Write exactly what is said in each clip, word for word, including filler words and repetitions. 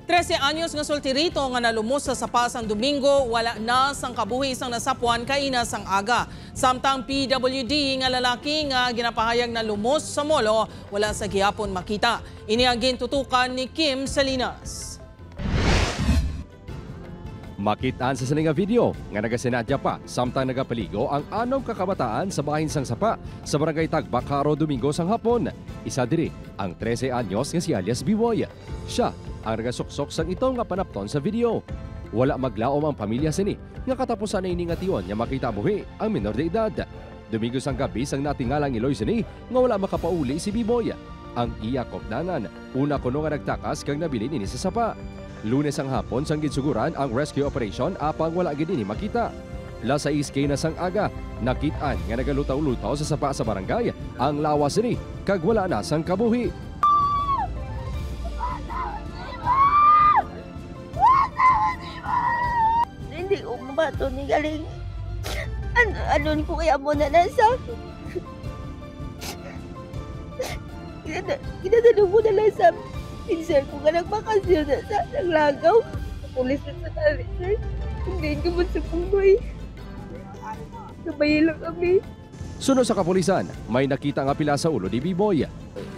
Trese anyos nga solterito nga nalumos sa sapa sang Domingo, wala na sang kabuhi sang nasapuan kaina sang aga. Samtang P W D nga lalaki nga ginapahayag nalumos sa Molo, wala sa gihapon makita. Ini ang gintutukan ni Kim Salinas. Makit-an sa sini nga video nga nagasinadya pa samtang nagapaligo ang anom ka kabataan sa bahin sang sapa sa barangay Tagbakaro Domingo sang hapon. Isa diri ang trese anyos nga si alias Biboy. Sia ang nagasuksok sang itom nga panapton sa video. Wala maglaom ang pamilya sini nga katapusan na ini nga tion nga makita buhi ang menor de edad. Domingo sang gabi sang natingala ang iloy sini nga wala makapauli si Biboy. Ang iya kaupdanan, una kuno nga nagtakas kag nabilin ini sa sapa. Lunes ang hapon sang ginsuguran ang rescue operation apang wala gid ini makita. Las sais K na sang aga, nakit-an nga nagalutaw-lutaw sa sapa sa barangay ang lawas sini kag wala na sang kabuhi. Hindi ko mabato ni galing. Ano, ano ko kaya mo na nasa? Ginadalo mo na lang sa pinsel ko nga nagbakasyon na sa naglagaw. Pulis na sa tali, sir. Hindi ko man sa punoy. Sabay lang kami. Suno sa kapulisan, may nakita nga pila sa ulo ni Biboy.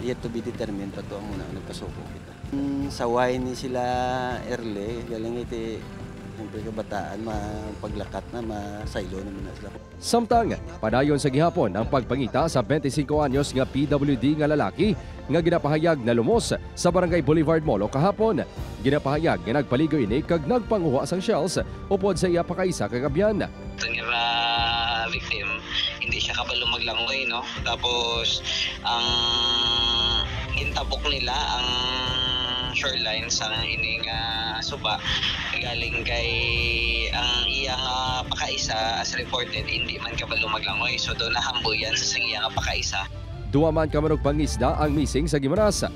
Yet to be determined pa to ang muna nagpasuko kita. Mm, saway ni sila early, galing iti siyempre kabataan, mapaglakat na, masaylo naman na sila. Samtang, padayon sa gihapon ang pagpangita sa twenty-five anyos nga P W D nga lalaki nga ginapahayag na lumos sa Barangay Boulevard Molo kahapon. Ginapahayag nga nagpaligo ini kag nagpanguha sang shells upod sa iya pakaisa ka abyan. Ito nga ra victim, hindi siya kabalo maglangoy, no? Tapos, ang gintabok nila ang shoreline sang ining ah, suba galing kay ang iya nga pakaisa as reported hindi man kabalo maglangoy, so do nahambuyan sa sang iya nga pakaisa. Dua man ka manugpangisda ang missing sa Guimaras.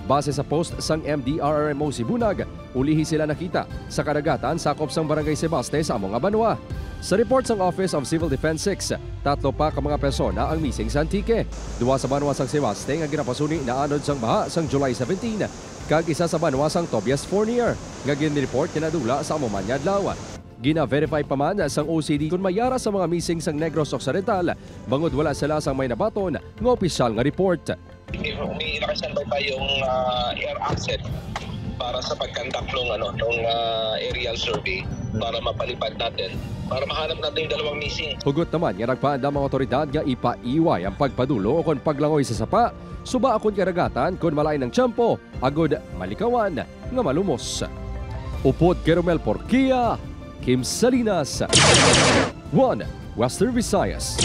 Base sa post sang M D R R M O Sibunag, ulihi sila nakita sa kadagatan sakop sang Barangay Sebaste sa amo nga banwa. Sa report sang Office of Civil Defense six, tatlo pa ka mga persona ang missing sa Antique. Duha sa banwa sang Sebaste nga ginapasuni naanod sang baha sang July seventeen, kag isa sa banwa sang Tobias Fornier nga ginreport nga nadula sa amo man nga adlaw. Gina-verify pa man sang O C D kon may yara sa mga missing sang Negros Occidental, bangod wala sila sang may nabaton nga opisyal nga report. May, may naka-standby tayong ah, air asset para sa pag-conduct ng ano, ng ah, aerial survey para mapalipad natin, para mahanap natin yung dalawang missing. Hugot naman nga nagpaandam ang awtoridad nga ipaiway ang pagpadulong ukon paglangoy sa sapa, suba kon kadagatan kon malain ang tiyempo, agod malikawan nga malumos. Upod kay Romel Porquia, Kim Salinas, One Western Visayas.